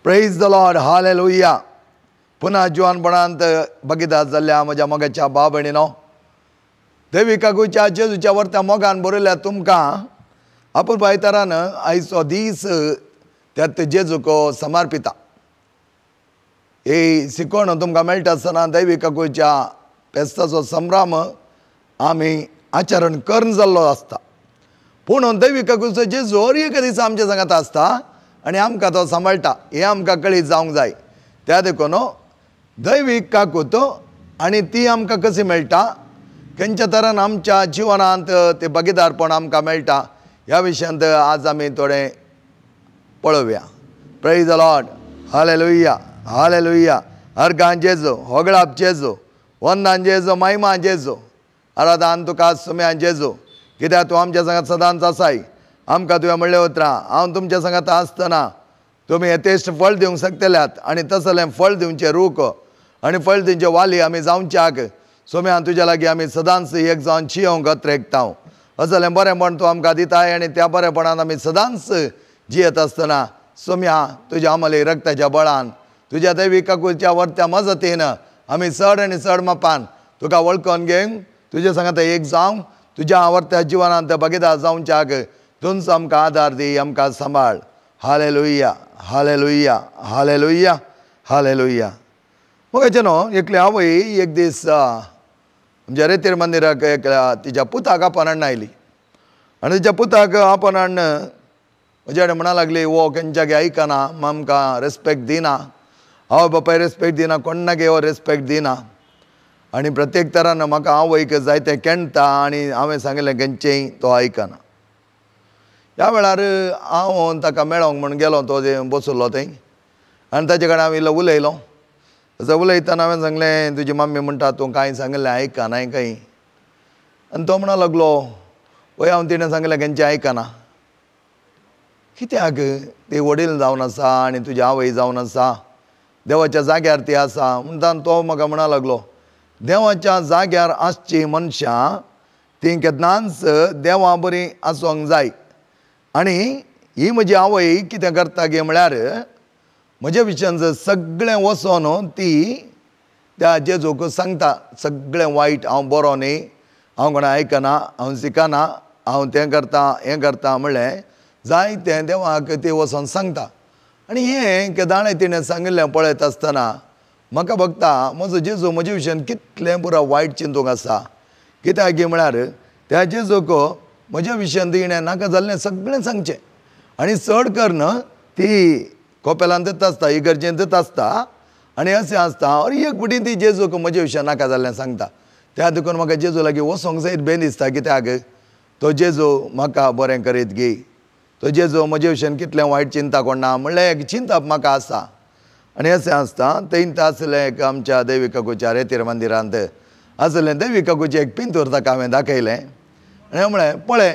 Praise the Lord, hallelujah. पुन्हा जिवानपणांत बगिदार जाल्ल्या म्हज्या मोगाच्या भाव भयणीनो, देवी काकूच्या जेजूच्या वरत्या मोगान बरयल्या तुमकां आपुरबायतारान आयचो दीस त्यात जेजूक समर्पिता. ही शिकवण तुमकां मेळटा आसतना दैवी काकूच्या फेस्ताचो संभ्रम आमी आचरण करून जाल्लो आसता. पूण दैवी काकूचो जेजू हर एक दीस आमच्या सांगात आसता आनी आमकां तो सांबाळटा, हें आमकां कळीत जावंक जाय. त्या देखून दैवीक काकूत आनी ती आमकां कशी मेळटा, खंयच्या तरान आमच्या जिवनांत ते भागीदारपण आमकां मेळटा, ह्या विशयांत आज आमी थोडें पळोवया. Praise the Lord, hallelujah, hallelujah. Organ जेजू, होगळाप जेजू, वंदान जेजू, महिमा जेजू, आराधान तुका सुम्यान जेजू, कित्याक तूं आमच्या सांगात सदांच आसाय. आमकां तुवें म्हणलें उतरां, हांव तुमच्या सांगात आसतना तुमी यथेश्ट फळ दिवंक शकतल्यात आनी तसलें फळ दिवचें रूख आनी फळ दिवचे वाली आमी जावच्याक सोम्यान तुज्या लागीं आमी सदांच एक जावन जियोंक अत्रेकता. असलें बरेंपण तूं आमकां दिताय आनी त्या बरेंपणान आमी सदांच जियेत आसतना सोम्या तुज्या अमली रक्ताच्या बळान, तुज्या दैवी काकूच्या वरत्या मजतीन आमी चड आनी चड मापान तुका वळखून घेवन तुज्या सांगात एक जावंक तुज्या आवडत्या जिवनांत भागीदार जावच्याक तुमचो आमकां आदार दी, आमकां सांबाळ. Hallelujah, hallelujah, hallelujah, hallelujah. मगाचें न्हू एकली आवय एक दीस आमच्या रेतीर मंदिराक एकल्या तिच्या पुताक आपण हाडून आयली आनी तिच्या पुताक आपण हाडून म्हज्या कडेन म्हणा लागली, हो खंयच्याक आयकना, आमकां रेस्पेक्ट दिना, आवय बापाय रेस्पेक्ट दिना, कोणाक हो रेस्पेक्ट दिना आनी प्रत्येक तरान म्हाका आवयक जायतें केणटा आनी हांवें सांगिल्लें खंयचेंय तो आयकना. ह्या वेळार हांव ताका मेळोंक म्हूण गेलो, तो बसलो थंय आनी ताचे कडेन हांव इल्लो उलयलो. तसो उलयतना हांवें सांगलें, तुजी मम्मी म्हणटा तूं कांय सांगिल्लें आयकनाय कांय. आनी तो म्हणा लागलो, वय हांव तिणें सांगिल्लें खंयचें आयकना. कित्याक? ती वडील जावन आसा आनी तुजी आवय जावन आसा, देवाच्या जाग्यार ती आसा. म्हणटा तो म्हाका म्हणा लागलो, देवाच्या जाग्यार आसची मनशां ती केन्नाच देवा बरी आसूंक जाय. आनी ही म्हजी आवय कितें करता गे म्हळ्यार म्हज्या विशयान सगळें वचोन ती त्या जेजूक सांगता, सगळें वायट, हांव बरो न्ही, हांव कोणा आयकना, हांव शिकना, हांव तें करता हें करता म्हणलें जाय तें देवाक ती वचोन सांगता. आनी हें केदाळें तिणें सांगिल्लें पळयत आसतना म्हाका भोगता म्हजो जेजू म्हज्या विशयान कितलें पुरो वायट चिंतूंक आसा. कित्याक गे म्हळ्यार त्या जेजूक म्हज्या विशयान तिणें नाका जाल्लें सगळें सांगचें आनी चड करून ती कोपेलांतच आसता, इगर्जेंतच आसता आनी अशें आसता. आनी एक फावटी ती जेजूक म्हज्या विशयान नाका जाल्लें सांगता. त्या देखून म्हाका जेजू लागीं वचोंक सयत बेन दिसता, कित्याक तो जेजू म्हाका बरें करीत गे, तो जेजू म्हज्या विशयान कितलें वायट चिंता कोणा म्हणल्यार एक चिंतप म्हाका आसा. आनी अशें आसता थंय आसलें एक आमच्या दैवी काकूच्या रेतीर मंदिरांत आसलें दैवी काकूचें एक पिंतूर ताका हांवें दाखयलें आनी म्हळें, पळय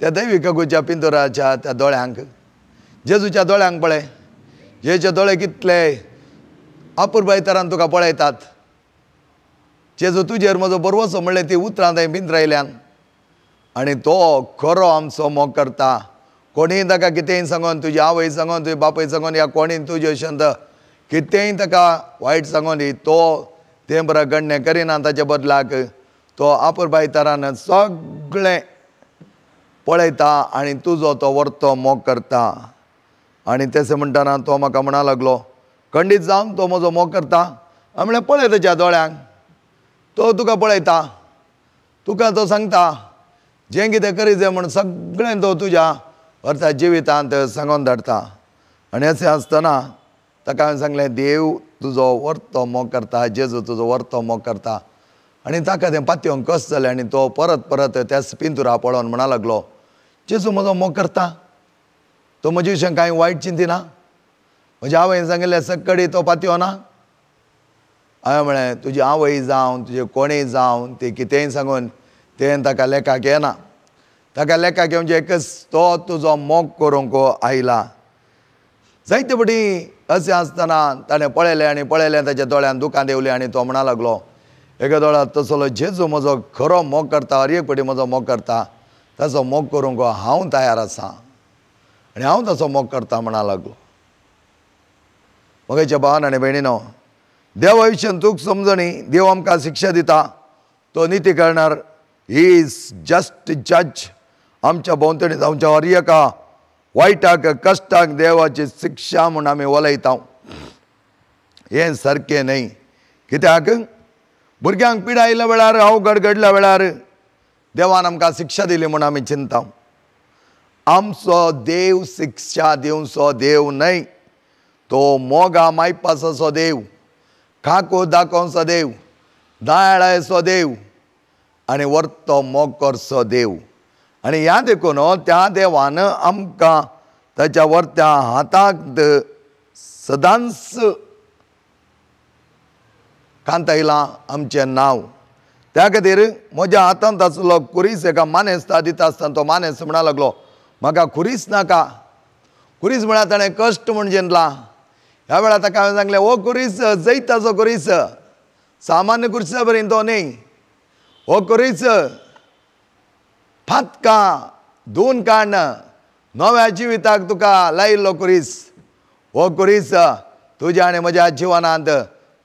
त्या दैवी काकूच्या पिंतुराच्या त्या दोळ्यांक, जेजूच्या दोळ्यांक पळय, जेजूचे दोळे कितले अपुरबाय तरान तुका पळयतात, जेजू तुजेर म्हजो बरवसो म्हणलें ती उतरां थंय पिंतरायल्यान. आनी तो खरो आमचो मोग करता. कोणीय ताका कितेंय सांगोन, तुजी आवय सांगोन, तुजी बापूय सांगोन, या कोणीय तुजे शंत कितेंय ताका वायट सांगोन दी, तो तें बरें गण्य करिना. ताच्या बदलाक तो अपुरबाय तरान सगळें पळयता आनी तुजो तो वर्तो मोग करता. आनी तशें म्हणटना तो म्हाका म्हणा लागलो, खंडीत जावन तो म्हजो मोग करता. हांवें म्हणलें, पळय ताच्या दोळ्यांक, तो तुका पळयता, तुका तो सांगता जें कितें करीत जाय म्हूण सगळें तो तुज्या अर्थात जिवितांत सांगोन धाडटा. आनी अशें आसतना ताका हांवें सांगलें, देव तुजो वर्तो मोग करता, जेजू तुजो वर्तो मोग करता. आनी ताका तें पातयोंक कस जालें आनी तो परत परत त्याच पिंतुरा पळोवन म्हणा लागलो, जेजू म्हजो मोग करता, तो म्हजे विशयान कांय वायट चिंतिना, म्हज्या आवयन सांगिल्लें सक्कडी तो पातयो ना. हांवें म्हळें, तुजी आवय जावन तुजें कोणूय जावन ती कितेंय सांगून तें ताका लेखाक येना, ताका लेखाक येवचें एकच तो तुजो मोग करूंक आयला. जायते फावटी अशें आसतना ताणें पळयलें आनी पळयलें ताच्या दोळ्यान दुकां देंवलीं आनी तो म्हणा लागलो, एका दोळ्यांत तसलो जेजू म्हजो खरो मोग करता, हर एक फावटी म्हजो मोग करता, ताचो मोग करूंक हांव तयार आसा आनी हांव ताचो मोग करता म्हणा लागलो. मगेच्या भावान आनी भयणीनो, देवा विशयान चूक समजणी, देव आमकां शिक्षा दिता, तो निती करणार, he is just जज। आमच्या भोंवतणी जावच्या हर एका वायटाक कश्टाक देवाची शिक्षा म्हूण आमी उलयता, हें सारकें न्हय। कित्याक भुरग्यांक पिडा आयिल्ल्या वेळार, अवघड घडल्या वेळार देवान आमकां शिक्षा दिली म्हूण आमी चिंता। आमचो देव शिक्षा दिवचो देव न्हय, तो मोगा मायपासाचो देव, काको दाखोवचो देव, दयाळाचो देव आनी वर्तो मोग करचो देव। आनी ह्या देखून त्या देवान आमकां ताच्या वर्त्या हाताक सदांच कांतायलां आमचें नांव। त्या खातीर म्हज्या हातांत आसलो खुरीस एका मानेस्ता दिता आसतना तो मानेस्त म्हणा लागलो, म्हाका खुरीस नाका। खुरीस म्हळ्यार ताणें कश्ट म्हूण जिनला। ह्या वेळार ताका हांवें सांगलें, हो खुरीस जैताचो खुरीस, सामान्य खुरसा बरें तो न्हय, हो खुरीस फातकां दोन काण नव्या जिविताक तुका लायिल्लो खुरीस, हो खुरीस तुज्या आनी म्हज्या जिवनांत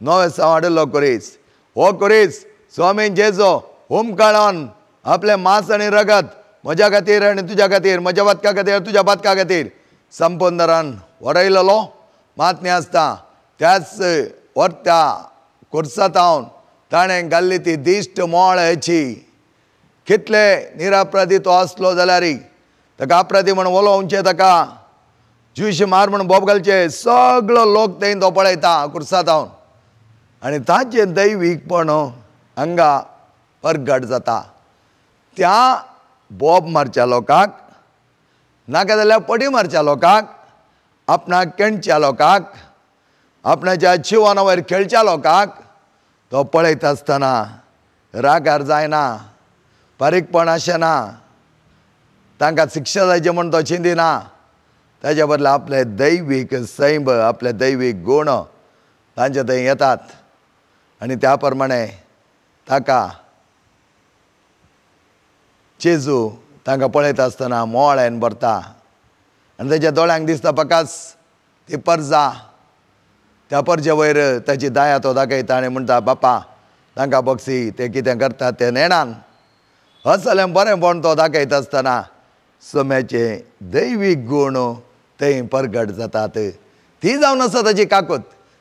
नवें हाडिल्लो खुरीस, हो खुरीस स्वामी जेजो होमकाळान आपलें मांस आनी रगत म्हज्या खातीर आनी तुज्या खातीर, म्हज्या बातका खातीर तुज्या बातका खातीर संपंदरान वरयलेलो मात न्ही आसता त्याच वर्त्या खुर्सातावन ताणें घाल्ली ती दिश्ट मोळ हेची। कितले निरापराधी तो आसलो जाल्यार ताका अपराधी म्हण उलोवचें, ताका जुशी मार म्हण बोब घालचें, सगळो लोक थंय तो पळयता खुर्सातावन आनी ताचें दैवीकपण हांगा परगट जाता। त्या बोब मारच्या लोकांक, नाका जाल्यार पडी मारच्या लोकांक, आपणाक केणच्या लोकांक, आपणाच्या जिवना वयर खेळच्या लोकांक तो पळयता आसतना रागार जायना, बारीकपण आसना, तांकां शिक्षा जायची म्हूण तो चिंतिना। ताच्या बदला आपले दैवीक सैम, आपले दैवीक गूण तांचे थंय येतात आनी त्या प्रमाणे ताका जेजू तांकां पळयता आसतना मोळ्यान भरता आनी ताच्या दोळ्यांक दिसता पकास ती परजा, त्या परजे वयर ताची दया तो दाखयता आनी म्हणटा, बापा तांकां बक्षी, ते कितें करतात तें नेणान। असलें बरेंपण तो दाखयता आसतना सम्याचे दैवीक गूण थंय परगट जातात। ती जावन आसा ताची काकूत,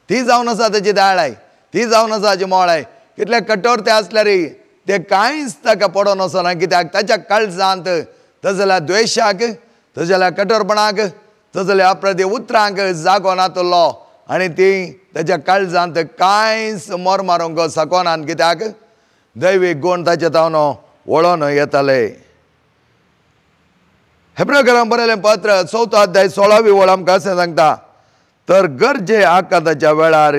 ती जावन आसा ताची दयाळाय, ती जावन आसा ताची मोळाय। कितले कठोर ते आसल्यार ते कांयच ताका पडोन वचना, कित्याक ताच्या काळजांत तसल्या द्वेशाक, तसल्या कठोरपणाक, तसल्या अपराधी उतरांक जागो नातलो आनी ती ताच्या काळजांत कांयच मोर मारूंक शकना, कित्याक दैवीक गूण ताचे तावन वळोन येताले। हेब्रेकरांक बरयलें पत्र 4 अध्याय 16वी वळ आमकां अशें सांगता, तर गरजे आकांताच्या वेळार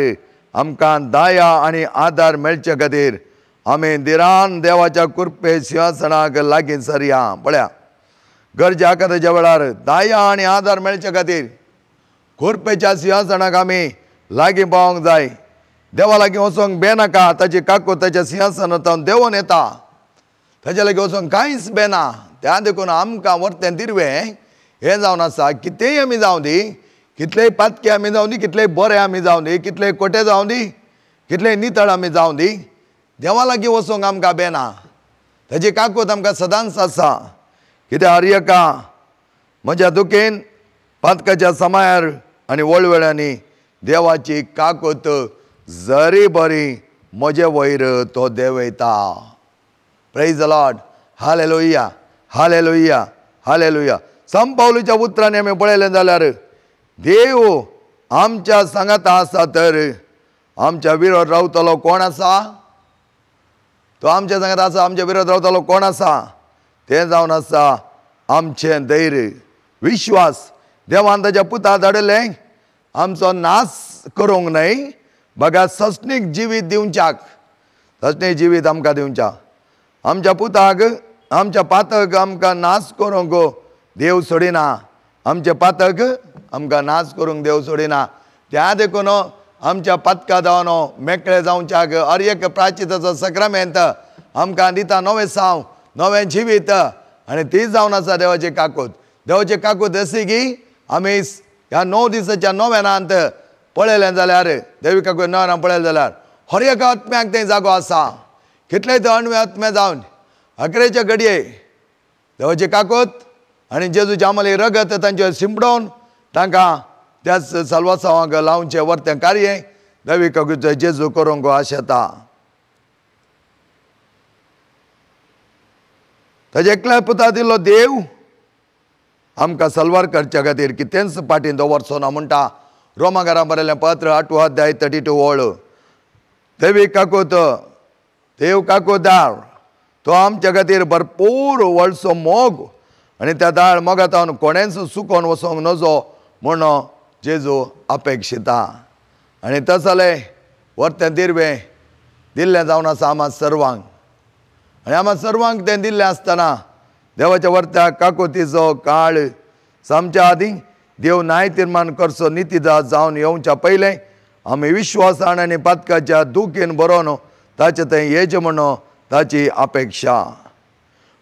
आमकां दया आनी आदार मेळचे खातीर आमी धिरान देवाच्या कृपे सिंहासनाक लागीं सरया। पळया, गरजे आकांताच्या वेळार दया आनी आदार मेळचे खातीर कृपेच्या सिंहासनाक आमी लागीं पावोंक जाय। देवा लागीं वचोंक बेनाका, ताची काकूत ताच्या सिंहासनांत देंवोन येता, ताच्या लागीं वचोंक कांयच बेना। त्या देखून आमकां वर्तें दिरवें हें जावन आसा, कितेंय आमी जावं दी, कितलेय पातके आमी जावं दी, कितलेय बरें आमी जावं दी, कितलेय कोटे जावं दी, कितलेय नितळ आमी जावं दी, देवा लागीं वचोंक आमकां बेना। ताची काकूत आमकां सदांच आसा। कित्याक हर एका म्हज्या दुखेन पातकाच्या समायार आनी वळवळ्यांनी देवाची काकूत जरी बरी म्हजे वयर तो देंवयता। Praise the Lord, hallelujah, hallelujah, hallelujah. संत पावलूच्या उतरांनी आमी पळयलें जाल्यार देव आमच्या सांगाता आसा तर आमच्या विरोध रावतलो कोण आसा? तो आमच्या सांगाता आसा, आमच्या विरोध रावतलो कोण आसा? तें जावन आसा आमचें धैर्य, विश्वास। देवान ताच्या पुता धाडिल्लें आमचो नाश करूंक न्हय, बघा सस्नीक जिवीत दिवच्याक, सस्नीक जिवीत आमकां दिवच्याक। आमच्या पुताक, आमच्या पातक आमकां नाश करूंक देव सोडिना, आमचे पातक आमकां नाश करूंक देव सोडिना। त्या देखून आमच्या पातका जावन मेकळे जावच्याक हर एक प्राचिताचो सक्रामेंत आमकां दिता नवें साव, नवें जिवीत आनी ती जावन आसा देवाची काकूत। देवाची काकूत अशी की आमी ह्या 9 दिसाच्या नोवेनांत पळयलें जाल्यार देवी काकूत नवरां पळयलें जाल्यार हर एका आत्म्याक थंय जागो आसा. कितलेय ते अणवे आत्मे जावन अकरेचे घडये देवाची काकूत आनी जेजूच्या आमले रगत तांचेर शिंपडोवन तांकां त्याच साल्वासांवाक लावचें वर्तें कार्य देवी काकूत जेजू करूंक आशेता. ताजे एकल्या पुता दिल्लो देव आमकां सलवार करच्या खातीर कितेंच फाटीं दवरचो ना म्हणटा रोमागारां बरयलें पत्र 8वो अध्याय 32 ओळ. देवी काकूत देव काकूदार तो आमच्या खातीर भरपूर व्हडसो मोग आनी त्या दाळ मोगातावन कोणेंच चुकोन वचोंक नजो म्हूण जेजू अपेक्षिता. आनी तसलें वर्तें दिरवें दिल्लें जावन आसा आमा सर्वांक. आनी आमा सर्वांक तें दिल्लें आसतना देवाच्या वर्त्या काकुतीचो काळ सामच्या आदीं देव न्याय तिर्मान करचो नितीदा जावन येवच्या पयलें आमी विश्वासान आनी पातकाच्या दुखीन बरोवन ताचें थंय येचें म्हूण ताची अपेक्षा.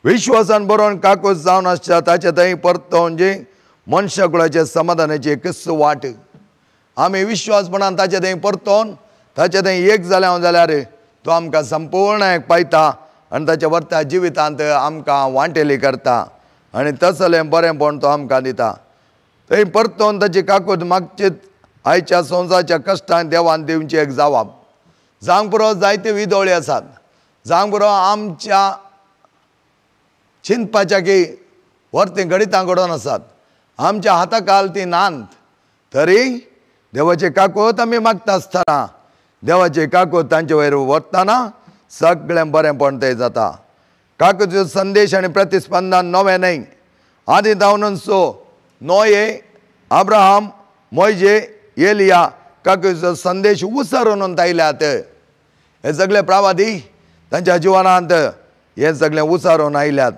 विश्वासान बरोवन काकूत जावन आसच्या ताचे थंय परतोवन जी मनशा कुळाच्या समाधानाची एकच वाट. आमी विश्वासपणान ताचे थंय परतोवन ताचे थंय एक जालें जाल्यार तो आमकां संपूर्ण एक पायता आनी ताच्या वर्ता जिवितांत आमकां वांटेली करता आनी तसलें बरेंपण तो आमकां दिता. थंय परतोवन ताची काकूत मागचीत आयच्या संवसाराच्या कश्टान देवान दिवची एक जावाब. जावंक पुरो जायते विदोळी आसात, जावंक पुरो आमच्या चिंतपाच्या की वर्तीं घडितां घडोवन आसात, आमच्या हाताकाल ती नांत. तरी देवाची काकूत आमी मागता आसतना देवाची काकूत तांचे वयर वतना सगळें बरेंपण थंय जाता. काकुतीचो संदेश आनी प्रतिस्पंदन नवें न्हय. आदी धांवन सो नोये, अब्राहम, मोयजे, एलिया काकुतीचो संदेश उसारून आयल्यात. हे सगळे प्रवादी तांच्या जिवनांत हे सगळें उसारून आयल्यात.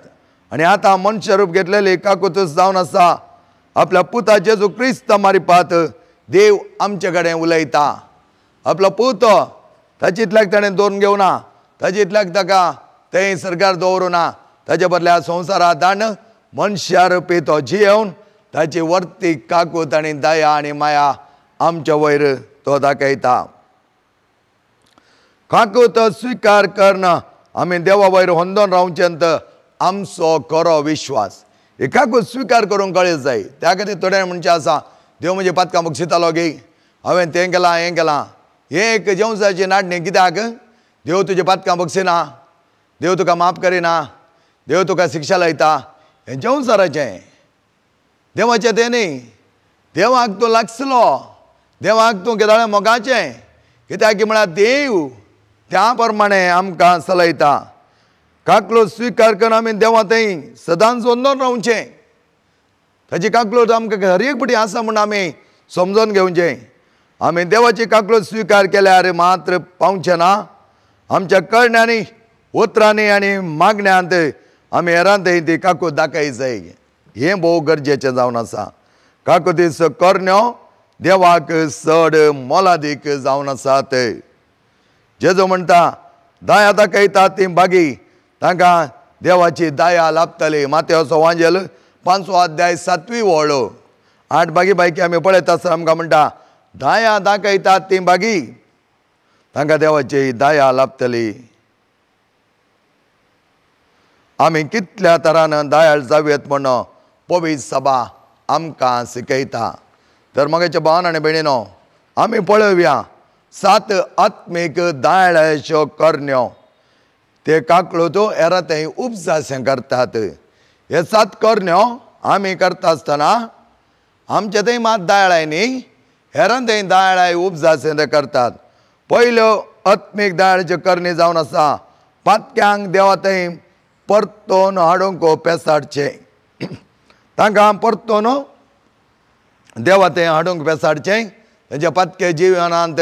आनी आतां मनशारूप रूप घेतलेली काकुतूच जावन आसा आपल्या पुता जेजू क्रिस्त मारिपात देव आमचे कडेन उलयता. आपलो पूत ताचे इतल्याक ताणें दवरून घेवना, ताचे इतल्याक ताका तें सरकार दवरूना, ताचे बदल्या संवसारांत दाण मनशा रुपी तो जियेवन ताची वर्ती काकूत आनी दया आनी माया आमच्या वयर तो दाखयता. काकूत स्विकार करणं आमी देवा वयर होंदोन रावचें आमचो खरो विश्वास. ही काकूत स्विकार करूंक कळीत जाय. त्या खातीर थोड्यांनी म्हणचें आसा देव म्हजे पातकां बक्षितालो गे, हांवें तें केलां हें केलां. हें एक जेवसाची नाडणी. कित्याक देव तुजे पातकां बक्षिना, देव तुका माफ करिना, देव तुका शिक्षा लायता, हें जेवसाराचें. देवाचें तें न्ही. देवाक तूं लागसलो, देवाक तूं केदाळें मोगाचें. कित्याक म्हळ्यार देव त्या प्रमाणे आमकां चलयता. काकलो स्विकार करून आमी देवा थंय सदांच वंदोन रावचें. ताची काकलो आमकां हर एक पटी आसा म्हूण आमी समजून घेवचें. आमी देवाची काकलो स्विकार केल्यार मात्र पावचें ना. आमच्या करण्यांनी, उतरांनी आनी मागण्यांत आमी हेरांत ती काकूत दाखय जाय. हें भोव गरजेचें जावन आसा. काकुतीचो करण्यो देवाक चड मोलादीक जावन आसात. जेजू म्हणटा दया दाखयता ती बागी तांकां देवाची दया लाभतली. मातेवचो वांजेल 5वो अध्याय 7वी ओळ 8 बागी बायकी आमी पळयता आसतना आमकां म्हणटा दया दाखयतात ती बागी तांकां देवाची दया लाभतली. आमी कितल्या तरान दयाळ जावयेत म्हूण पवित्र सभा आमकां शिकयता. तर मगेच्या भावान आनी भयणीनो आमी पळोवया 7 आत्मीक दयाळाच्यो करण्यो ते काकलो तो हेरा थंय उपजासें करतात. हे 7 करण्यो आमी करता आसतना आमचे थंय मात दयाळाय न्ही, हेरां थंय दयाळाय उपजासें ते करतात. पयल्यो आत्मीक दयाळाच्यो करणी जावन आसा पातक्यांक देवा थंय परतोन हाडूंक पेसाडचें. तांकां परतोन देवा थंय हाडूंक पेसाडचें. तेंच्या पातके जिवनांत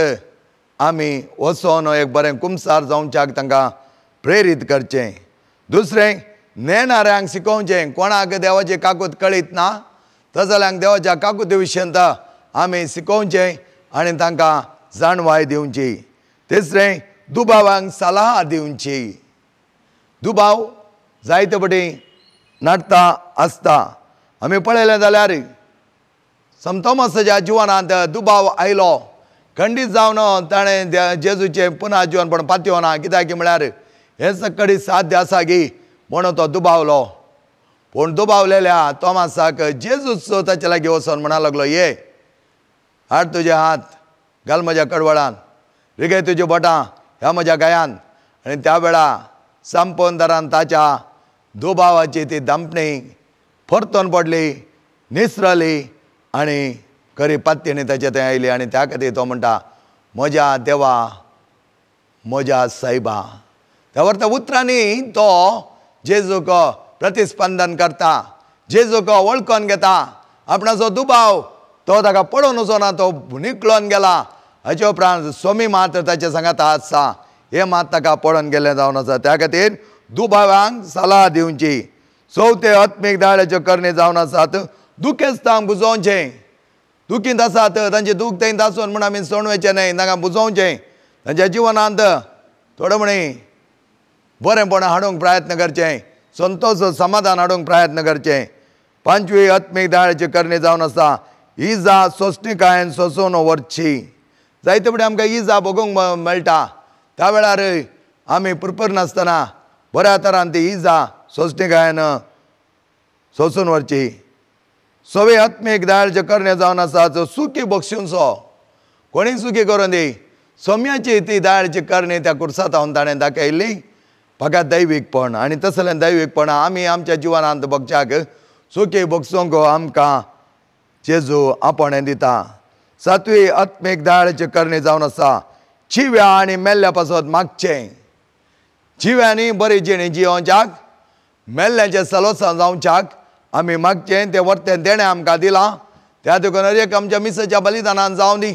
आमी वचोन एक बरें कुमसार जावच्याक तांकां प्रेरीत करचें. दुसरें नेणाऱ्यांक शिकोवचें. कोणाक देवाची काकूत कळीत ना तसल्यांक देवाच्या काकुती विशयांत आमी शिकोवचें आनी तांकां जाणवाय दिवची. तिसरें दुबावांक सलाह दिवची. दुबाव जायते पटी नाडता आसता. आमी पळयलें जाल्यार संत थॉमसाच्या जिवनांत दुबाव आयलो खंडीत जावन ताणें जेजूचें पुनः जिवनपण पातयो ना, कित्याक म्हळ्यार हें सगळी साध्य आसा गी म्हणून तो दुबावलो। पूण दुबावलेल्या तोमासाक जेजूच ताचे लागीं वचोन म्हणा लागलो, ये हाड तुजे हात घाल म्हज्या कडवळान, रिगय तुजी बोटां ह्या म्हज्या गायान। आनी त्या वेळा संपंदरान ताच्या दुबावाची ती दांपणी परतून पडली, निसरली आनी खरी पातयेणी ताचे थंय आयली। आनी त्या खातीर तो म्हणटा, म्हज्या देवा, म्हज्या सायबा। त्या वर्ता उतरांनी तो जेजूक प्रतिस्पंदन करता, जेजूक वळखून घेता। आपणाचो दुबाव तो ताका पडोवन वचना, तो निकळोन गेला। हाचे उपरांत स्वामी मात्र ताचे सांगाता आसा हें मात ताका पडोवन गेल्लें जावन आसा। त्या खातीर दुबावांक सलाह दिवची। चवथे आत्मीक दाळ्याच्यो करणी जावन आसात दुखेस्तांक बुजोवचें। दुखींत आसात तांचें दूख थंय आसून म्हूण आमी सोणवेचें न्हय, तांकां बुजोवचें। तांच्या जिवनांत थोडे म्हणी बरेंपण हाडूंक प्रयत्न करचें, संतोश समाधान हाडूंक प्रयत्न करचें। पांचवी आत्मीक दाळ्याची करणी जावन आसा इजा सोंसणीकायेन सोंसून व्हरची। जायते फुडें आमकां इजा भोगूंक मेळटा, त्या वेळार आमी पुरपूर नासतना बऱ्या तरान ती इजा सोंसणीकायेन सोंसून व्हरची। सवे आत्मीक दाळ्याचे करणे जावन आसा सुकी बक्षिसो, कोणी सुकी करून दी सोम्याची ती दाळ्याची करणी त्या कुर्सांत ताणें दाखयल्ली फकत दैवीकपण। आनी तसलें दैवीकपण आमी आमच्या जिवनांत बगच्याक सुकी बक्षूंक आमकां जेजू आपणें दिता। सातवी आत्मीक दाळ्याची करणी जावन आसा जिव्या आनी मेल्ल्या पासत मागचें। जिव्यांनी बरी जिणी जियोवच्याक, मेल्ल्याचें सलोसा जावच्याक आमी मागचें, तें वर्तें देणें आमकां दिलां। त्या देखून हर एक आमच्या मिसाच्या बलिदानान जावं दी,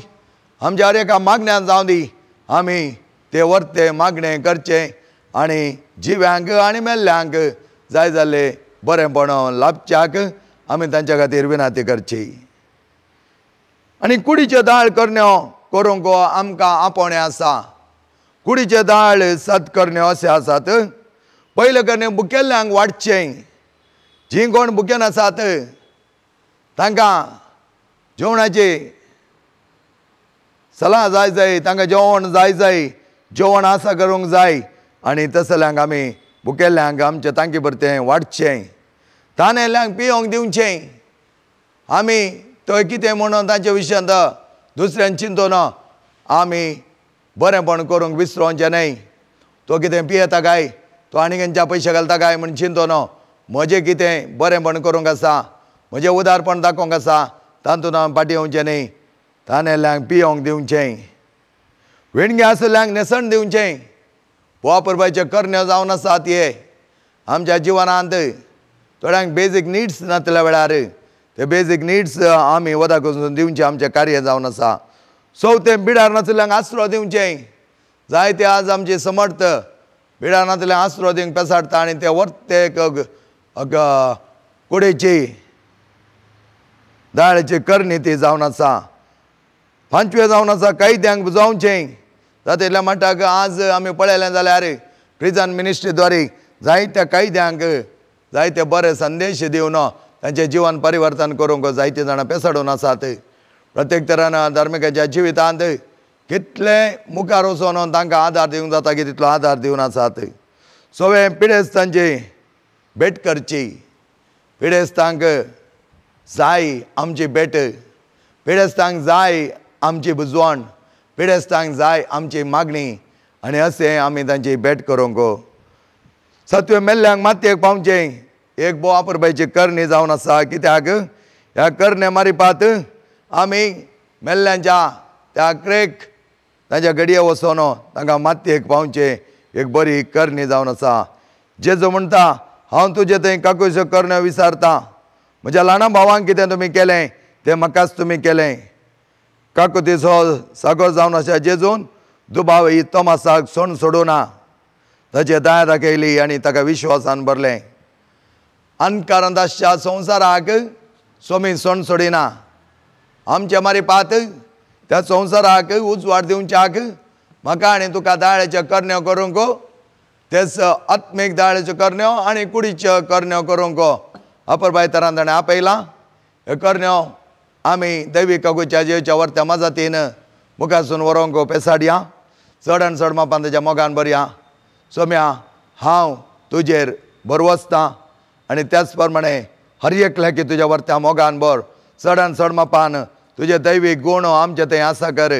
आमच्या हर एका मागण्यान जावं दी, आमी तें वर्तें मागणें करचें आनी जिव्यांक आनी मेल्ल्यांक जाय जाल्लें बरेंपण लाभच्याक आमी तांच्या खातीर विनंती करची। आनी कुडीच्यो दाळ करण्यो करूंक आमकां आपोवणें आसा। कुडीचे दाळ सत करण्यो अशें आसात। पयलें करणे बुकेल्ल्यांक वाडचें। जीं कोण बुकेन आसात तांकां जेवणाची सलाह जाय जाय, तांकां जेवण जाय जाय, जेवण आसा करूंक जाय आनी तसल्यांक आमी बुकेल्ल्यांक आमचे तांकी भरतें वाडचें। तानेल्यांक पियोंक दिवचें। आमी थंय कितें म्हणून तांच्या विशयांत दुसऱ्यान चिंतून आमी बरेंपण करूंक विसरोवचें न्हय। तो कितें पियेता काय, तो आनी खंयच्या पयशे घालता काय म्हूण चिंतून म्हजें कितें बरेंपण करूंक आसा, म्हजें उदारपण दाखोवंक आसा तातूंत हांव फाटीं येवचें न्हय। तानेल्यांक पियोंक दिवचें, विणगे आशिल्ल्यांक न्हेसण दिवचें। वापरपाचे करण्यो जावन आसात हे आमच्या जिवनांत। थोड्यांक बेजीक निड्स नासल्या वेळार ते बेजीक निड्स आमी वदाक वचून दिवचें आमचें कार्य जावन आसा। चवथें बिडार नाशिल्ल्यांक आसरो दिवचें। जायते आज आमचे समर्थ बिडार नाशिल्ल्यांक आसरो दिवंक पेसाडटा आनी ते वर्ते कुडीची दाळ्याची करणी ती जावन आसा। पांचवें जावन आसा कैद्यांक बुजोवचें। जातल्या म्हणटाक आज आमी पळयलें जाल्यार प्रिजन मिनिस्ट्रीद्वारे जायत्या कैद्यांक जायते बरे संदेश दिवन तांचें जिवन परिवर्तन करूंक जायते जाणां पेसाडून आसात। प्रत्येक तरान धार्मिकाच्या जिवितांत कितले मुखार वचून तांकां आदार दिवंक जाता की तितलो आदार दिवन आसात। सगळें पिडेस्तांची भेट करची। पिडेस्तांक जाय आमची भेट, पिडेस्तांक जाय आमची बुजवण, पिडेस्तांक जाय आमची मागणी आनी अशें आमी तांची भेट करूंक। सातवें मेल्ल्यांक मातयेक पावचें एक भोव अपुरबायेची करणी जावन आसा। कित्याक ह्या करणे मारिपात आमी मेल्ल्यांच्या त्या क्रेक तांच्या घडये वचोन तांकां मातयेक पावचें एक बरी करणी जावन आसा। जेजू म्हणटा, हांव तुजे थंय काकूश्यो करण्यो विसारता, म्हज्या ल्हाना भावांक कितें तुमी केलें तें म्हाकाच तुमी केलें। काकुतीचो सागोर जावन आसा जेजून दुबाव ही तोमासाक सोण सोडूं ना, ताचे दया दाखयली आनी ताका विश्वासान भरलें। अनकारांत आसच्या संवसाराक स्वामी सोण सोडिना। आमचे मारिपात त्या संवसाराक उजवाड दिवच्याक म्हाका आनी तुका दाळ्याच्यो करण्यो करूंक, तेच आत्मीक दाळ्याच्यो करण्यो आनी कुडीच्यो करण्यो करूंक अपुरबाय तरान ताणें आपयलां। ह्यो करण्यो आमी दैवीक काकूच्या जेवच्या वर्त्या मजतीन मुखारसून व्हरोंक पेसाडया, चड आनी चड मापान तेज्या मोगान बरया। सोम्या हांव तुजेर भरवसतां आनी त्याच प्रमाणे हर एकल्याक तुज्या वरत्या मोगान भर, चड आनी चड मापान तुजे दैवीक गूण आमचे थंय आसा कर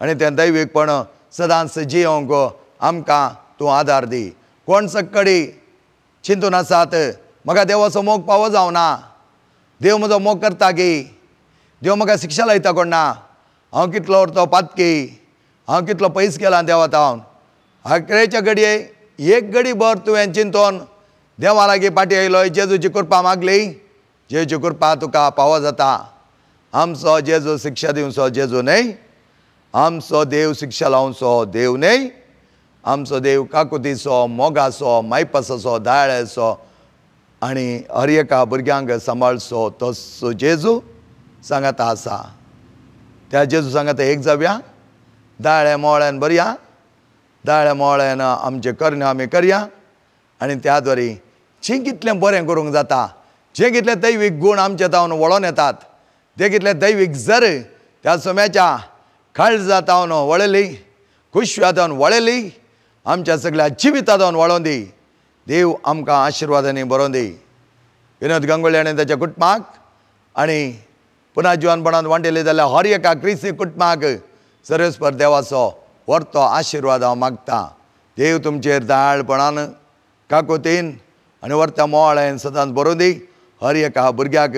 आनी तें दैवीकपण सदांच जियोंक आमकां तूं आदार दी। कोण सक्कडी चिंतून आसात म्हाका देवाचो मोग पावो जावना, देव म्हजो मोग करता की, देव म्हाका शिक्षा लायता कोण ना, हांव कितलो तो पातकी, हांव कितलो पयस गेला देवा तावन। आकरेच्या घडये एक घडी भर तुवें चिंतून देवा लागीं फाटीं आयलो, जेजूची कृपा मागली, जेजूची कृपा तुका पावो जाता। आमचो जेजू शिक्षा दिवचो जेजू न्हय, आमचो देव शिक्षा लावचो देव न्हय, आमचो देव काकुतीचो, मोगाचो, मायपासाचो, दयाळाचो आनी हर एका भुरग्यांक सांबाळचो तसो जेजू सांगाता आसा। त्या जेजू सांगाता एक जावया, दाळ्या मोळ्यान भरया, दाळ्या मोळ्यान आमचें करण्यो आमी करया आनी त्या द्वारे जें कितलें बरें करूंक जाता, जें कितले दैवीक गूण आमचे तावन वळोन येतात, ते कितले दैवीक जर त्या सोम्याच्या काळजा तावन वळली, खुशव्या तावन वळली, आमच्या सगळ्या जिविता तावन वळोन दी। देव आमकां आशिर्वादांनी बरोवन दी। विनोद गांगुली आनी ताच्या कुटुंबाक आनी पुनः जिवनपणांत वांटेले जाल्यार हर एका क्रिस्ती कुटुंबाक सर्वेस्पर देवाचो वर्तो आशिर्वाद हांव मागता। देव तुमचेर दयाळपणान, काकुतीन आनी वर्त्या मोवाळ्यान सदांच बरोवन दी। हर एका भुरग्याक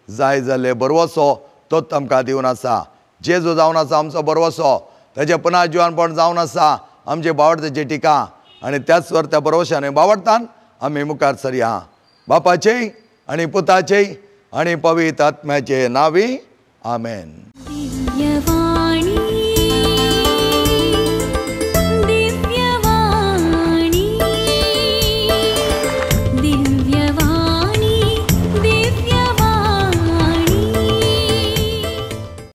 जाय जाल्ले बरवसो तोच आमकां दिवन आसा। जेजू जावन आसा आमचो बरवसो, ताचें पुनः जिवनपण जावन आसा आमचे बावडताची टिका आनी त्याच वर्त्या बरवशान बावडतान आमी मुखार सरया। बापाचे आनी पुताचे आनी पवित्र आत्म्याचे नांवी आमेन।